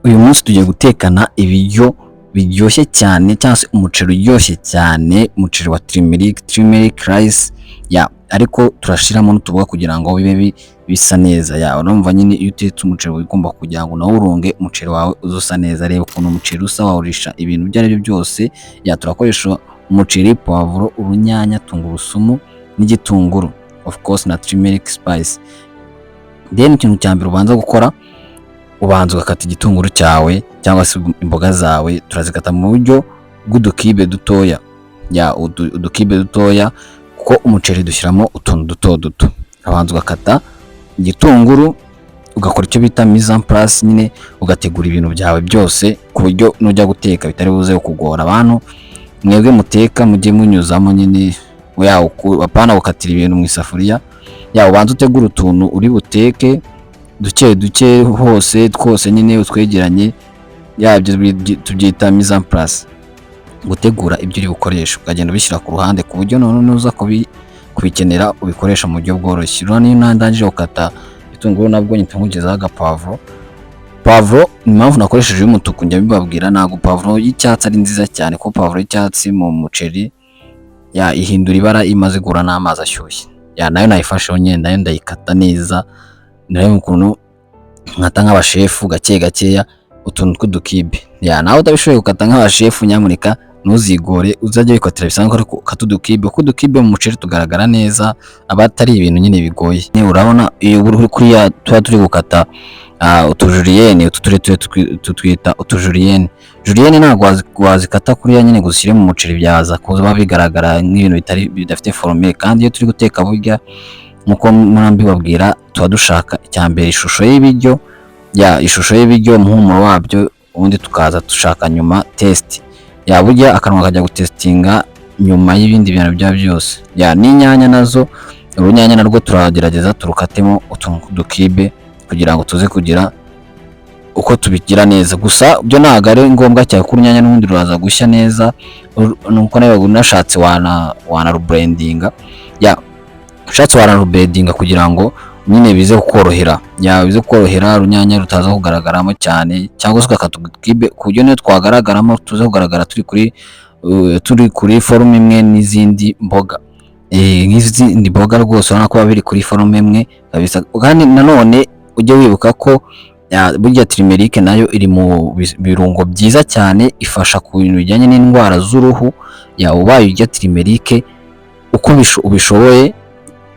Uyu munsi tugiye gutekana ibiryo biryoshye cyane cyangwa se umuceri uryoshye cyane, umuceri wa turmeric, turmeric rice ya, ariko turashiramo n'utuboga kugira ngo bibe bisa neza. Ya, urumva nyine iyo utetse umuceri uba ugomba kugira ngo unawurunge, umuceri wawe uze usa neza. Reba ukuntu umuceri usa, wawurisha ibintu ibyo ari byo byose. Ya, turakoresha umuceri, puwavuro, urunyanya, tungurusumu n'igitunguru, of course na turmeric spice. Then ikintu cya mbere ubanza gukora, ubanza ugakata igitunguru cyawe cyangwa se imboga zawe. Turazikata mu buryo bw'udukibe dutoya, ya, udukibe dutoya, kuko umuceri dushyiramo utuntu duto duto. Ubanza ugakata igitunguru, ugakora icyo bita mise en place nyine, ugategura ibintu byawe byose ku buryo nujya guteka bitari buze kugora. Abantu mwebwe muteka, mujye munyuzamo nyine, ya, apana gukatira ibintu mu isafuriya. Ya, ubanza utegura utuntu uri buteke duke duke hose twose nyine utwegeranye. Ya, ibyo tubyita mise en place, gutegura ibyo uri bukoresha, ukagenda ubishyira ku ruhande ku buryo noneho nuza kubikenera ubikoresha mu buryo bworoshye. Urabona niyo ndangije gukata igitunguru, nabwo mpita nkugezaho agapavuro. Pavuro, impamvu nakoresheje iy'umutuku, njya mbibabwira, ntabwo pavuro y'icyatsi ari nziza cyane, kuko pavuro y'icyatsi mu muceri, ya, ihindura ibara iyo imaze guhura n'amazi ashyushye. Ya, nayo nayifasheho nyine, nayo ndayikata neza, nayo ukuntu nkata nk'abashefu, gake gakeya, utuntu tw'udukibe. Ya, nawe utabishoboye gukata nk'abashefu, nyamuneka ntuzigore, uzajya wikatira bisanzwe, ariko ukata udukibe, kuko udukibe mu muceri tugaragara neza, aba atari ibintu nyine bigoye. Urabona iyo uri kuriya tuba turi gukata utujulienne, utu tureture tutwita utujulienne. Julienne ntabwo wazikata kuriya nyine ngo uzishyire mu muceri, byaza kuba bigaragara nk'ibintu bitari bidafite forme. Kandi iyo turi guteka, burya nk'uko mbibabwira, tuba dushaka icya mbere ishusho y'ibiryo, ya, ishusho y'ibiryo, umuhumuro wabyo, ubundi tukaza dushaka nyuma taste. Ya, burya akanwa kajya gutesitinga nyuma y'ibindi bintu bya byose. Ya, n'inyanya nazo, urunyanya narwo turagerageza turukatemo utuntu tw'udukibe kugira ngo tuze kugira uko tubigira neza. Gusa byo ntabwo ari ngombwa cyane, kuko urunyanya n'ubundi ruraza gushya neza. Nuko nawe unashatse wanarublendinga. Ya, ushatse wanarublendinga kugira ngo nyine bize kukorohera, ya, bize kukorohera, urunyanya rutaza kugaragaramo cyane, cyangwa se ugakata udukibe ku buryo niyo twagaragaramo tuza kugaragara turi kuri forme imwe n'izindi mboga. Nk'izindi mboga rwose urabona ko biba biri kuri forme imwe kabisa. Kandi nanone ujye wibuka ko, ya, burya turmeric nayo iri mu birungo byiza cyane, ifasha ku bintu bijyanye n'indwara z'uruhu. Ya, ubaye urya turmeric uko ubishoboye,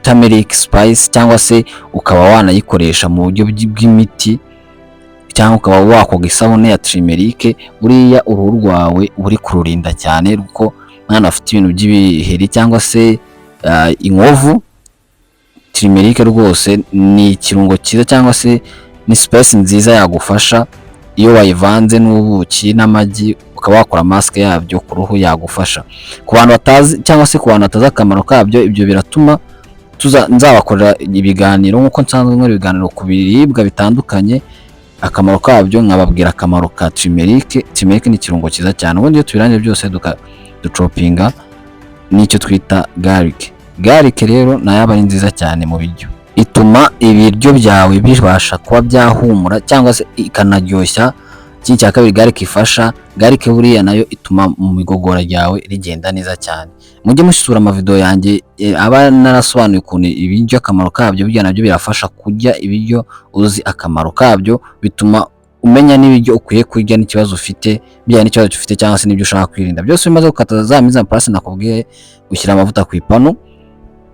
turmeric spice, cyangwa se ukaba wanayikoresha mu buryo bw'imiti, cyangwa ukaba wakoga isabune ya turmeric, buriya uruhu rwawe uri kururinda cyane, kuko mwana afite ibintu by'ibiheri cyangwa se inkovu, turmeric rwose ni ikirungo cyiza cyangwa se ni spice nziza yagufasha. Iyo wayivanze n'ubuki n'amagi, ukaba wakora mask yabyo ku ruhu, yagufasha. Ku bantu batazi cyangwa se ku bantu batazi akamaro kabyo, ibyo biratuma nzabakorera ibiganiro nk'uko nsanzwe nkora ibiganiro ku biribwa bitandukanye, akamaro kabyo, nkababwira akamaro ka turmeric. Turmeric ni ikirungo cyiza cyane. Ubundi iyo tubirangije byose, ducopinga n'icyo twita garlic. Garlic rero nayo aba ari nziza cyane mu biryo, ituma ibiryo byawe bibasha kuba byahumura cyangwa se ikanaryoshya. Ikindi cya kabiri garlic ifasha, garlic buriya nayo ituma mu igogora ryawe rigenda neza cyane. Mujye musura amavideo yanjye aba narasobanuye ukuntu ibiryo akamaro kabyo, burya nabyo birafasha. Kurya ibiryo uzi akamaro kabyo bituma umenya n'ibiryo ukwiye kurya n'ikibazo ufite, bijyanye n'ikibazo ufite cyangwa se n'ibyo ushaka kwirinda byose. Bimaze gukata za mise en place nakubwiye, ushyira amavuta ku ipanu.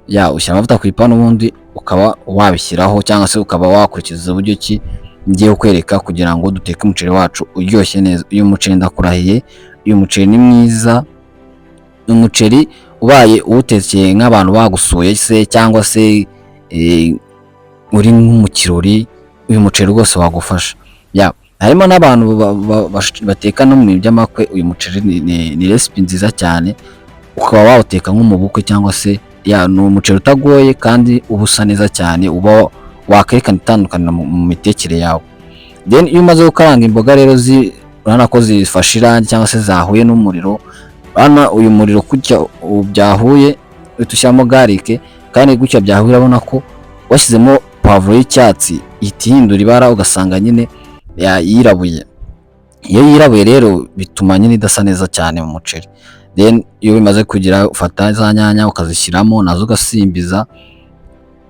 Ya, ushyira amavuta ku ipanu, ubundi ukaba wabishyiraho cyangwa se ukaba wakurikiza uburyo ki ngiye kukwereka kugira ngo duteke umuceri wacu uryoshye neza. Uyu muceri, ndakurahiye, uyu muceri ni mwiza. Umuceri ubaye uwutekeye nk'abantu bagusuye se, cyangwa se uri nko mu kirori, uyu muceri rwose wagufasha. Ya, harimo n'abantu bateka no mu bintu by'amakwe. Uyu muceri ni recipe nziza cyane, ukaba wawuteka nko mu bukwe cyangwa se, ya, ni umuceri utagoye kandi uba usa neza cyane, uba wakerekana itandukaniro mu mitekere yawe. Then iyo umaze gukaranga imboga rero, urabona ko zifashe irangi cyangwa se zahuye n'umuriro. Urabona uyu muriro gutya byahuye, uhita ushyiramo garlic. Kandi gutya byahuye, urabona ko washyizemo pavuro y'icyatsi ihita ihindura ibara, ugasanga nyine yirabuye. Iyo yirabuye rero bituma nyine idasa neza cyane mu muceri. Then iyo bimaze kugira, ufata za nyanya ukazishyiramo, nazo ugasimbiza,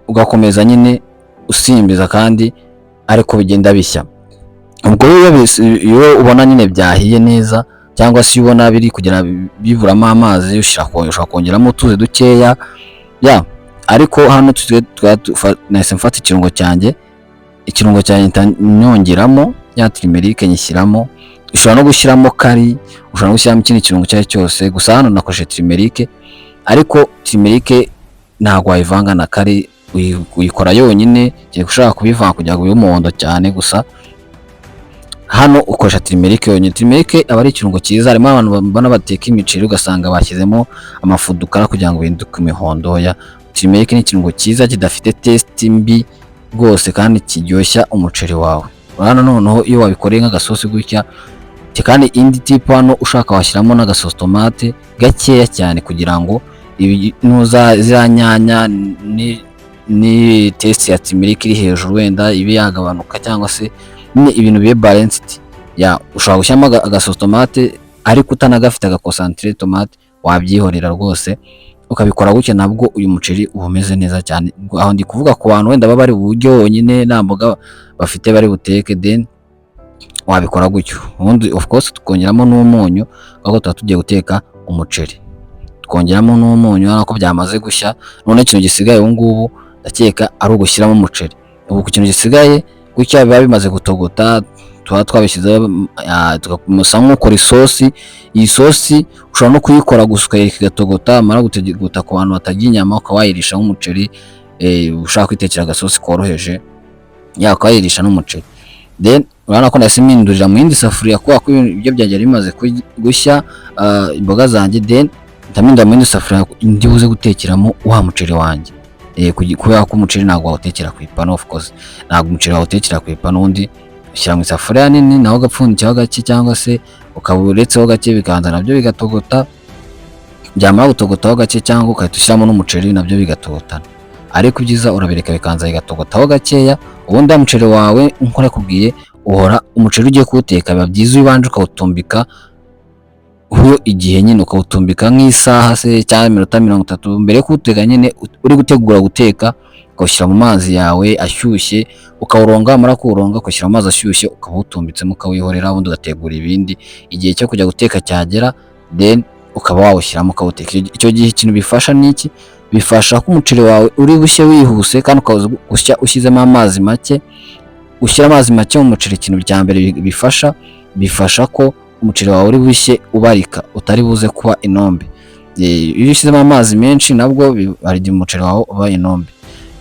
ugakomeza nyine usimbiza kandi ariko bigenda bishya. Ubwo iyo ubona nyine byahiye neza, cyangwa se iyo ubona biri kugera biburamo amazi, ushobora kongeramo utuzi dukeya. Ya, ariko hano nahise mfata ikirungo cyanjye mpita nyongeramo ya turmeric, nyishyiramo. Ushobora no gushyiramo curry, ushobora no gushyiramo ikindi kirungo icyo ari cyo cyose, gusa hano nakoresheje turmeric. Ariko turmeric ntabwo wayivanga na curry, uyikora yonyine, kereka ushaka kubivanga kugira ngo bibe umuhondo cyane. Gusa hano ukoresha turmeric yonyine. Turmeric aba ari ikirungo cyiza. Harimo abantu mbona bateka imiceri ugasanga bashyizemo ama food colour kugira ngo bihinduke imihondo. Ya, turmeric ni ikirungo cyiza kidafite taste mbi rwose kandi kiryoshya umuceri wawe. Urabona noneho iyo wabikoreye nk'agasosi gutya. Kandi indi tip hano, ushaka washyiramo n'agasosi tomate gakeya cyane kugira ngo nuza ziriya nyanya ni taste ya turmeric iri hejuru wenda ibe yagabanuka, cyangwa se nyine ibintu bibe balanced. Ya, ushobora gushyiramo agasosi tomate, ariko utanagafite aga concentré tomate wabyihorera rwose, ukabikora gutya, nabwo uyu muceri uba umeze neza cyane. Aho ndi kuvuga ku bantu wenda baba bari buryo bonyine, nta mboga bafite bari buteke, then wabikora gutyo. Ubundi of course tukongeramo n'umunyu kuko tuba tugiye guteka umuceri, twongeramo n'umunyu. Urabona ko byamaze gushya. None ikintu gisigaye ubu ngubu ndakeka ari ugushyiramo umuceri. Ubu ku kintu gisigaye gutya biba bimaze gutogota, tuba twabishyizeho, tugamusa nk'ukora isosi. Iyi sosi ushobora no kuyikora gusa ukayireka igatogota, mara gutogota, ku bantu batarya inyama, ukaba wayirisha nk'umuceri. Ushaka kwitekera agasosi koroheje, ya, ukayirisha n'umuceri. Then urabona ko nahise mpindurira mu yindi safuriya kubera ko ibyo byanjye bimaze gushya, imboga zanjye. Then mpindura mu yindi safuriya ndi buze gutekeramo wa muceri wanjye. Kubera ko umuceri ntabwo wawutekera ku ipanu, of course ntabwo umuceri wawutekera ku ipanu. Ubundi ushyira mu isafuriya nini, naho ugapfundikiraho gake, cyangwa se ukaba uretseho gake, bikabanza nabyo bigatogota. Byamara gutogotaho gake, cyangwa ugahita ushyiramo n'umuceri nabyo bigatogotana, ariko ibyiza urabireka bikabanza bigatogotaho gakeya. Ubundi wa muceri wawe, nk'uko nakubwiye, uhora umuceri ugiye kuwuteka biba byiza iyo ubanje ukawutumbika ho igihe nyine, ukawutumbika nk'isaha se cyangwa iminota 30 mbere yo kuwuteka. Nyine uri gutegura guteka, ukawushyira mu mazi yawe ashyushye, ukawuronga, wamara kuwuronga ugashyira mu mazi ashyushye, ukaba uwutumbitsemo, ukawihorera, ubundi ugategura ibindi. Igihe cyo kujya guteka cyagera, then ukaba wawushyiramo ukawuteka. Icyo gihe ikintu bifasha ni iki? Bifasha ko umuceri wawe uri bushye wihuse kandi ukaba gushya ushyizemo amazi make. Ushyira amazi make mu muceri, ikintu cya mbere bifasha ko umuceri wawe uri bushye ubarika, utari buze kuba inombe. Iyo ushyizemo amazi menshi nabwo hari igihe umuceri wawe uba inombe.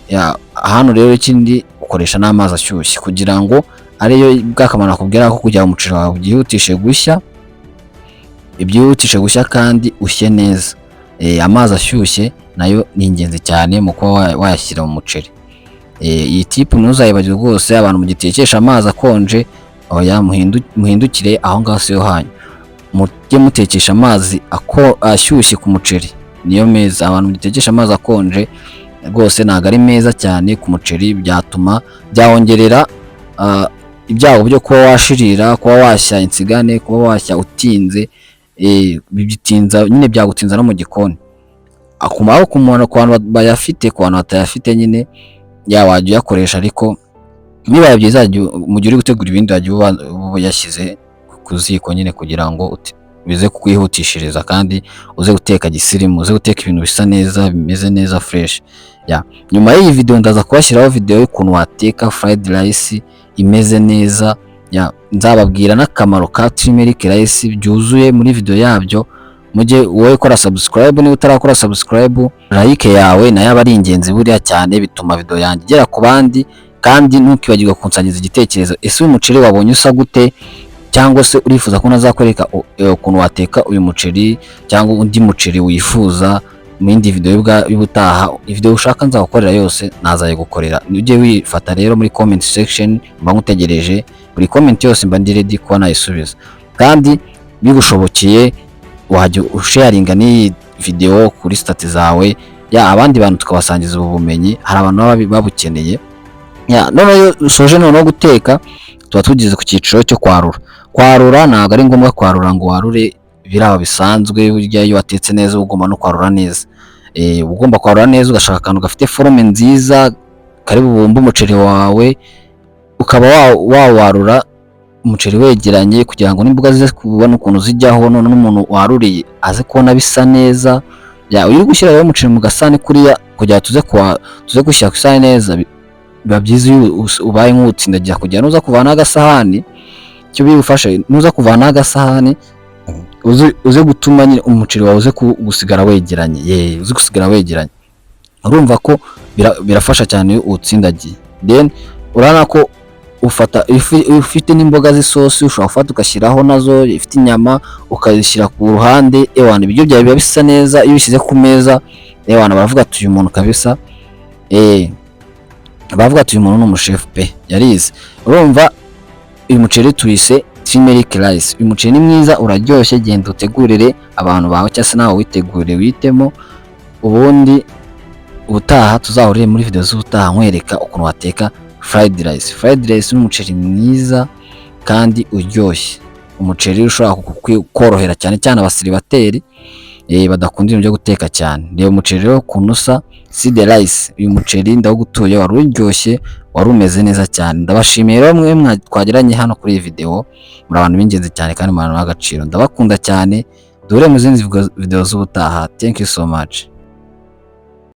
Ya, hano rero ikindi ukoresha n'amazi ashyushye kugira ngo ariyo bwa kamaro nakubwira ko kugira ngo umuceri wawe byihutishe gushya, byihutishe gushya kandi ushye neza. Amazi ashyushye nayo ni ingenzi cyane mu kuba wayashyira mu muceri. Iyi tip ntuzayibagirwe rwose. Abantu mugitekesha amazi akonje, oya, muhindukire aho ngaho siyo hanyu. Mujye mutekesha amazi ashyushye ku muceri, niyo meza. Abantu mugitekesha amazi akonje rwose ntabwo ari meza cyane ku muceri, byatuma byawongerera ibyago byo kuba washirira, kuba washya insigane, kuba washya utinze. Bitinza nyine, byagutinza no mu gikoni. Akumaro ku muntu, ku bantu bayafite, ku bantu batayafite nyine, ya, wajya uyakoresha, ariko bibaye byiza mu gihe uri gutegura ibindi wajya uba uyashyize ku ziko nyine kugira ngo bize kukwihutishiriza kandi uze guteka gisirimu, uze guteka ibintu bisa neza, bimeze neza, fresh. Ya, nyuma y'iyi video ndaza kubashyiraho video y'ukuntu wateka fried rice imeze neza. Ya, nzababwira n'akamaro ka turmeric rice byuzuye muri video yabyo. Mujye wowe ukora subscribe, niba utarakora subscribe, like yawe nayo aba ari ingenzi buriya cyane, bituma video yanjye igera ku bandi. Kandi ntukibagirwe kunsangiza igitekerezo: ese uyu muceri wabonye usa gute? Cyangwa se urifuza ko nazakwereka ukuntu wateka uyu muceri cyangwa undi muceri wifuza mu yindi video y'ubutaha? Video ushaka nzagukorera yose nazayigukorera. Ujye wifata rero muri comment section, mba nkutegereje. Buri comment yose mba ndi ready kuba nayisubiza. Kandi bigushobokeye wajya usharinga n'iyi video kuri status zawe, ya, abandi bantu tukabasangiza ubu bumenyi. Hari abantu baba babukeneye. Ya, noneho iyo usoje noneho guteka Tuba tugeze ku cyiciro cyo kwarura. Kwarura ntabwo ari ngombwa kwarura ngo warure biraba bisanzwe. Burya iyo watetse neza uba ugomba no kwarura neza. Uba ugomba kwarura neza, ugashaka akantu gafite forme nziza kari bubumbe umuceri wawe, ukaba wawarura umuceri wegeranye kugira ngo n'imboga zize kubona ukuntu zijyaho, none n'umuntu waruriye aze kubona bisa neza. Ya, iyo uri gushyira rero umuceri mu gasahani kuriya kugira tuze gushyira ku isahani neza, biba byiza iyo ubaye nk'uwutsindagira kugira nuza kuvanaho agasahani. Icyo bigufasha, nuza kuvanaho agasahani uze gutuma nyine umuceri wawe uze gusigara wegeranye, ye uze gusigara wegeranye. Urumva ko birafasha cyane iyo uwutsindagiye. Then urabona ko ufata iyo ufite n'imboga z'isosi, ushobora gufata ugashyiraho nazo, ifite inyama ukazishyira ku ruhande. Ewana, ibiryo byawe biba bisa neza iyo ubishyize ku meza. Ewana, baravuga ati uyu muntu kabisa, baravuga ati uyu muntu ni umushefu pe, yarize. Urumva uyu muceri tuwise turmeric rice. Uyu muceri ni mwiza, uraryoshye. Genda utegurire abantu bawe cyangwa se nawe witegure witemo. Ubundi ubutaha tuzahurire muri video z'ubutaha nkwereka ukuntu wateka fried rice. Fried rice ni umuceri mwiza kandi uryoshye, umuceri ushobora korohera cyane cyane abasiribateri badakunda ibintu byo guteka cyane. Reba umuceri rero ukuntu usa. See the rice. Uyu muceri ndawugutuye, wari uryoshye, wari umeze neza cyane. Ndabashimiye rero mwe twagiranye hano kuri iyi video. Muri abantu b'ingenzi cyane kandi muri abantu b'agaciro. Ndabakunda cyane. Duhure mu zindi video z'ubutaha. Thank you so much.